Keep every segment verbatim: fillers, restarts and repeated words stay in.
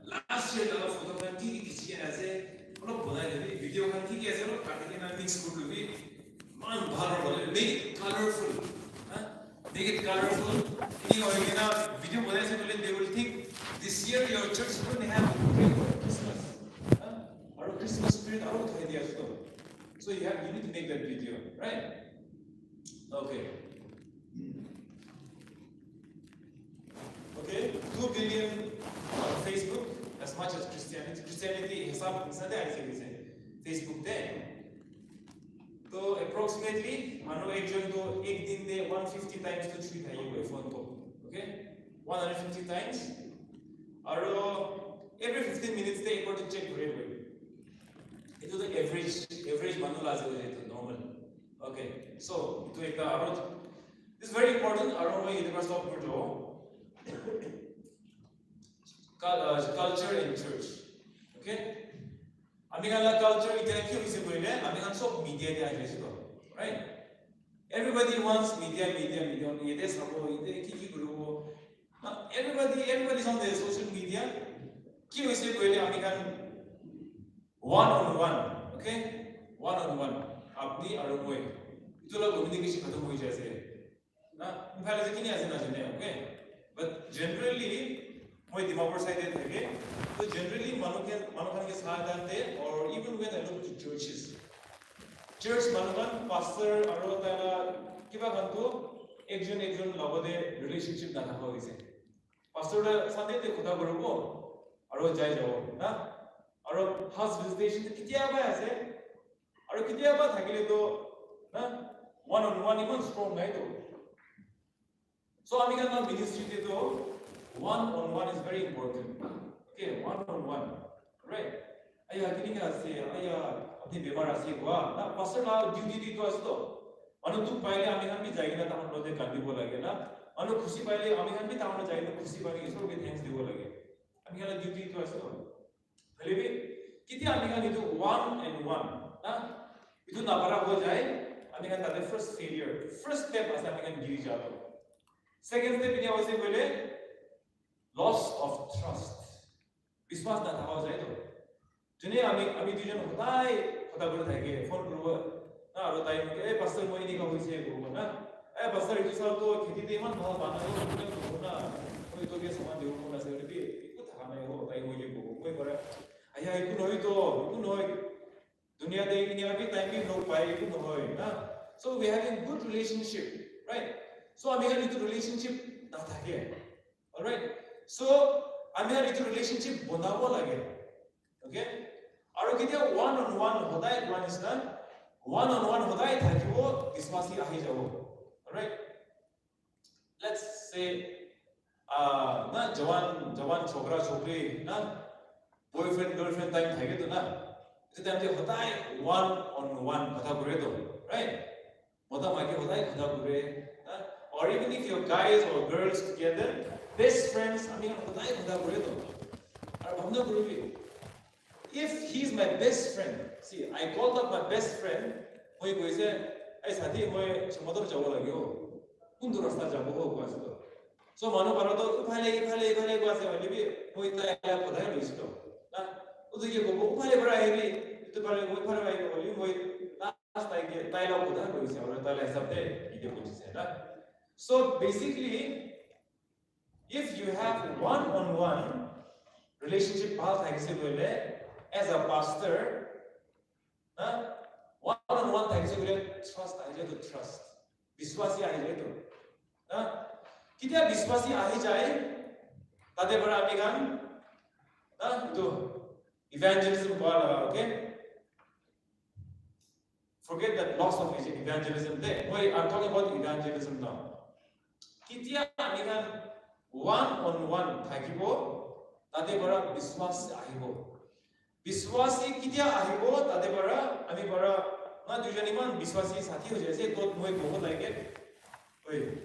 Last year laga photo khan ki ki kichi kena ase, olop banai lobi, video khan ki ki ase, olop kati kena mix kuri lobi, iman bhal hobo le, make it colorful, huh? Make it colorful. Ini hoi kena video banai ase koile, they will think this year your church is going to have a great Christmas, huh? Aru Christmas spirit aru uthai dia ase to. So you have, you need to make that video, right? Okay. Okay, two billion on Facebook, as much as Christianity. Christianity hisab hisab de aise aise Facebook de. To approximately manu ekjon to ek din de one fifty times to chui thai koi phone ko. Okay? One hundred fifty times. Aru every fifteen minutes de ekbar to check kore koi. Itu to average, average manu la ase, itu normal. Okay. So, itu ekta aru, this is very important, aru moi etu para stop kuri dibo. Cul-, uh, culture and church. Okay? Ami khan la culture etiya ki hoise koile, ami khan sob media te ahi ase to, right? Everybody wants media, media, media. Yate sabo, yate ki ki kuribo. Now, everybody, everybody is on the social media. Ki hoise koile, ami khan one on one, okay? One on one. Apni aru moi. Itu la communication khatam hoi jai ase. Na, iphale je kini ase na jane, okay? But generally, moi Dimapur side te thake. So generally, manu khan, manu khan ke sath dante, or even when I look to churches, church manu khan pastor aru taila kiba khan to ekjon ekjon logote relationship na thaka hoise. Pastor ta Sunday te kotha kuribo aru jai jabo na, aru house visitation te ketia ba ase, aru ketia ba thakile to na, one on one iman strong nai to. So ami khan la ministry te to one on one is very important. Okay, one on one. Right? Aya, kini ka ase, aya, apni bemar ase koa. Na, pastor la duty te to ase to. Manu dukh paile ami khan bi jai kena tahan logote kandibo lage na. Manu khushi paile ami khan bi tahan jai kena khushi pai kena Isor ke thanks dibo lage. Ami khan la duty to ase to. Hoile bi, ketia ami khan itu one and one, na? Itu napara ho jai, ami khan tate first failure, first step ase ami khan giri jabo. Second step ini hoise koile, loss of trust. Biswas na thaka jai to. Jene ami, ami duijon hodai kotha kuri thake, phone kuribo, na, aru tai, "Eh, pastor, moi enika hoise," kuribo, na. "Eh, pastor, itu sal to kheti te iman bhal pa nai, etu kuribo na. Moi itu ke saman dibo mon ase," hoile bi, "Eku thaka nai ho, tai hoye kobo." Moi kore, "Aya, eku nohoi to, eku nohoi. Dunia te enika bi time bi log pai, eku nohoi na." So we having good relationship, right? So ami khan itu relationship na thake. Alright? So ami khan itu relationship bonabo lage. Okay? Aru ketia one on one hodai koa nisna, one on one hodai thakibo, biswasi ahi jabo. Alright? Let's say, uh, na jawan, jawan chokra chokri, na boyfriend girlfriend time thake to na. Itu time te hodai one on one kotha kure to, right? Mota maiki hodai kotha kure, na? Or even if you're guys or girls together, best friends, ami khan hodai kotha kure to. Aru bhabna kuribi, if he's my best friend, see, I called up my best friend, moi koise, "Ei sathi, moi Shamator jabo lage ho. Kuntu rasta jabo ho?" koa ase to. So manu para to, "Uphale, iphale, iphale," koa ase, hoile bi moi tai la kotha loise to. Na? Utu ke kobo, "Uphale para ahibi, itu phale, moi phale ahibi," hoile moi last tai ke, tai la kotha loise, aru tai la hisab te ite pahunchise na. So basically, if you have one on one relationship bhal thakise koile, as a pastor, na, one on one thakise koile, trust ahi jai to, trust. Biswasi ahi jai to. Na? Ketia biswasi ahi jai, tate para ami khan, na, itu evangelism kora laga, okay? Forget that loss of evangelism de. Moi, I'm talking about evangelism now. Ketia ami khan one on one thakibo, tate para biswas ahibo. Biswasi ketia ahibo, tate para, ami para, na duijon iman biswasi sathi hoi jaise, to moi kobo lage, "Oi,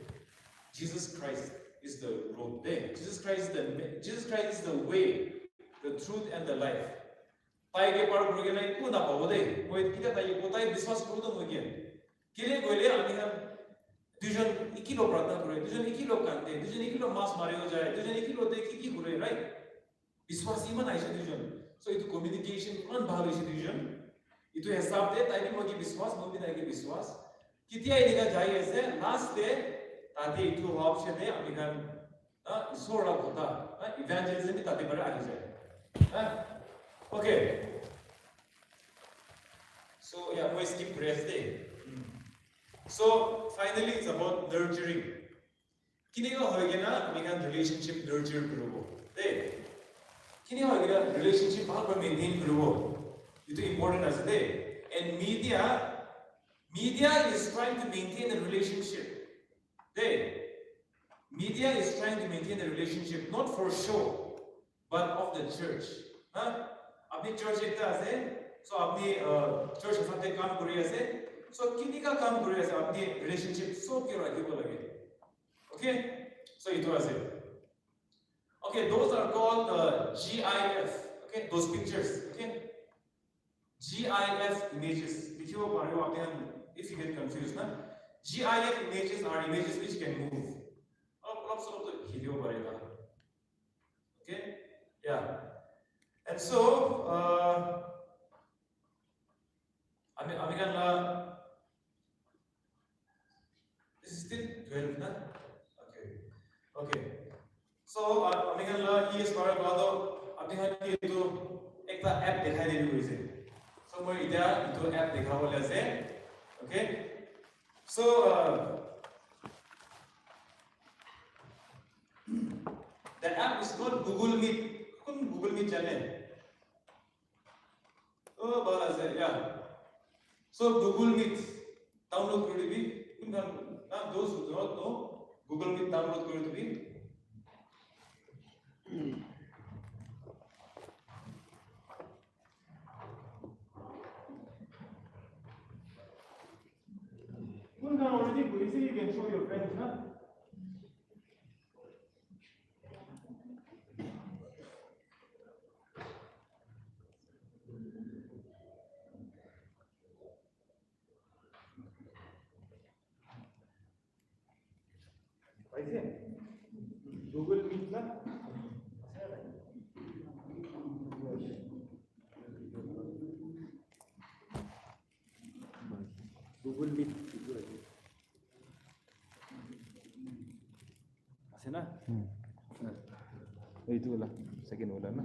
Jesus Christ is the road de. Jesus Christ is the, Jesus Christ is the way, the truth and the life." Tai ke par kuri kena eku na pabo de. Moi ketia tai ke kotai biswas kuru to moi ke. Kile koile ami khan duijon ekilog pratna kure, duijon ekilog kande, duijon ekilog mas mari ho jai, duijon ekilog te ki ki kure, right? Biswas iman aise duijon. So itu communication iman bhal hoise duijon. Itu hisab te tai bi moi ke biswas, moi bi tai ke biswas. Ketia enika jai ase, last te tate itu option te ami khan, ah, isor la kotha, ah, evangelism bi tate para ahi jai. Ah, okay. So yeah, moi skip kuri ase de. Hmm. So finally, it's about nurturing. Kineka hoi kena ami khan relationship nurture kuribo. De. Kineka hoi kena relationship bhal para maintain kuribo. Itu important ase de. And media, media is trying to maintain a relationship. De. Media is trying to maintain a relationship, not for show, but of the church. Huh? Apni church ekta ase, so apni, uh, church hisab te kam kuri ase, so kineka kam kuri ase, apni relationship sob ke rakhibo lage. Okay? So itu ase. Okay, those are called, uh, G I F. Okay, those pictures. Okay? G I F images. Likhibo paribo apni khan, if you get confused, na? G I F images are images which can move. Olop, olop solop to hilibo pare na. Okay? Yeah. And so, uh, ami, ami khan la, this is still twelve, na? Okay. Okay. So, uh, ami khan la E S para koi to, ami khan ke etu ekta app dekhai dibi koise. So, moi etia etu app dekhabole ase. Okay? So, uh, the app is called Google Meet. Kun Google Meet jane? Oh, bhal ase, yeah. So, Google Meet download kuri dibi. Kun khan, na, those who do not know, Google Meet download kuri dibi. Kun khan already kuri ase, you can show your friends, na? Paise? Google Meet na? Google Meet itu ase. Ase na? Hmm. Itu wala, second wala na?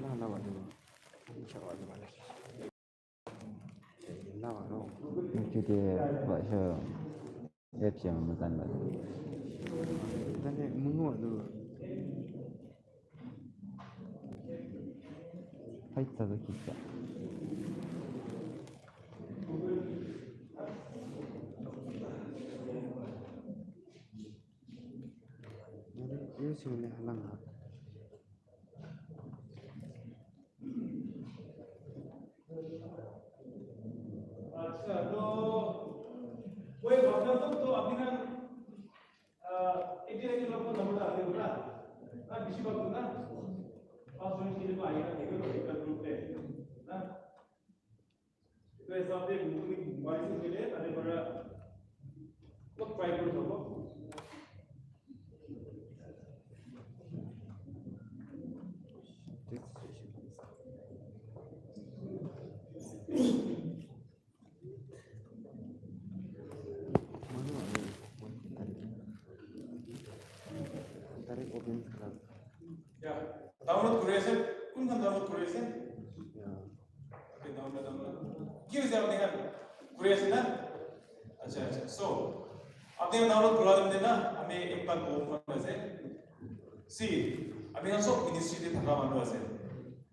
La, la, wala. Insha Allah, wala. Itu dia, baca. Apps yang makan lah. Tanya menguat tu. Hai, tak ada kita. Ini, ini sini halang lah. Acha, to koi bhabna to, to apni khan, ah, ek din ek din log number ase hoga na, bishi bhag na, paanch jon chhe jon ahi na, ekta group te na. Etu hisab te mobile se hoile tate para olop try kuri sabo. Direct open kara. Yeah. Download kuri ase? Kun khan download kuri ase? Yeah. Okay, download, download. Ki hoise apni khan? Kuri ase na? Acha, acha. So, apni khan download kura din na, ami ekta goal kuri ase. See, ami khan sob ministry te thaka manu ase.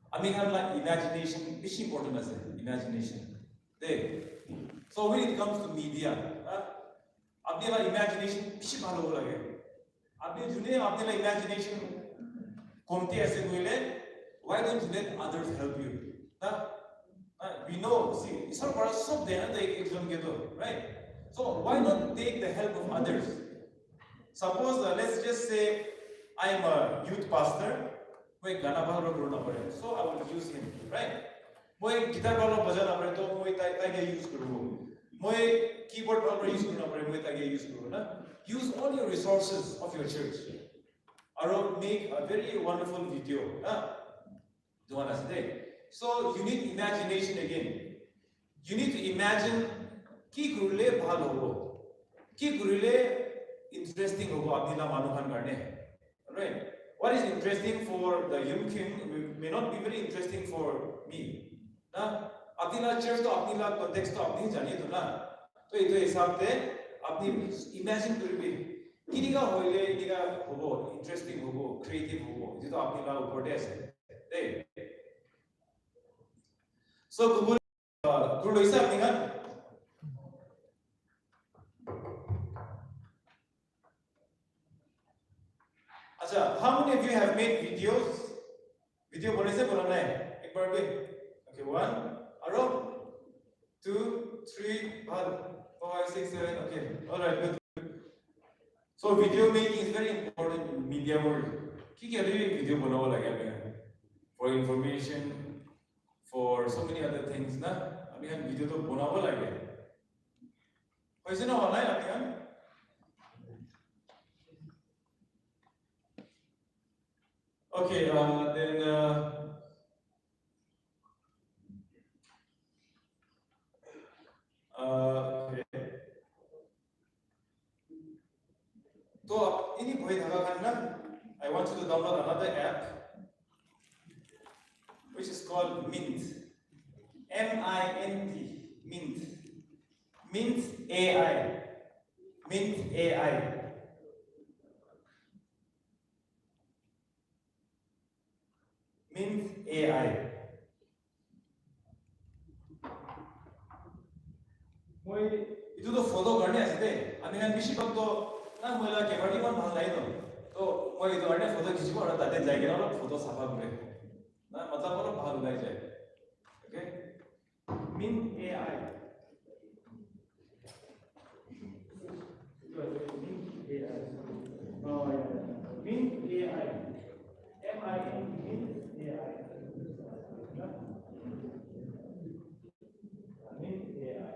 Ami khan la imagination bishi important ase, imagination. De. So when it comes to media, ha? Apni la imagination bishi bhal hobo lage. Apni june apni la imagination komti ase koile, why don't you let others help you? Na? Na, we know, see, isor para sob de na, ek, ekjon ke to, right? So why not take the help of others? Suppose, uh, let's just say I am a youth pastor, moi gana bhal para kuribo napare, so I will use him, right? Moi guitar bhal para baja napare, to moi tai, tai ke use kuribo. Moi keyboard bhal para use kurina pare, moi take use kuru na. Use all your resources of your church. Aro make a very wonderful video, na? Duan ase de. So you need imagination again. You need to imagine ki kurile bhal hobo. Ki kurile interesting hobo apni la manu khan karne. Right? What is interesting for the Yimkhiung may not be very interesting for me. Na? Apni la church to, apni la context to apni jane to na. To etu hisab te apni imagine kuribi. Kinika hoile enika hobo, interesting hobo, creative hobo. Etu to apni la upor te ase. Hey. So, Google, uh, Google hisab apni khan. Acha, how many of you have made videos? Video banaise, bana nai? Ek bar bhi. Okay, one. Aro? Two, three, bhal. Four, five, six, seven. Okay, all right, good. So video making is very important in media world. Ki ki ase video banabo lage apni khan? For information, for so many other things na. Apni khan video to banabo lage. Hoise na, howa nai apni khan? Okay, uh, then, uh, uh, okay. To, ini bohi thaka khan na, I want you to download another app, which is called Mint. M I N T, Mint. Mint A I. Mint A I. Mint A I. Moi etu to photo karne ase de. Ami khan bishi bhag to na, moi la camera eman bhal nai to. To moi etu karne photo khichibo aru tate jai kena olop photo sapha kure. Na, matlab olop bhal ulai jai. Okay? Mint A I. Mint A I. Oh, yeah. Mint A I. M I N T, Mint A I. Mint A I.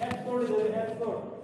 App Store is there, App Store.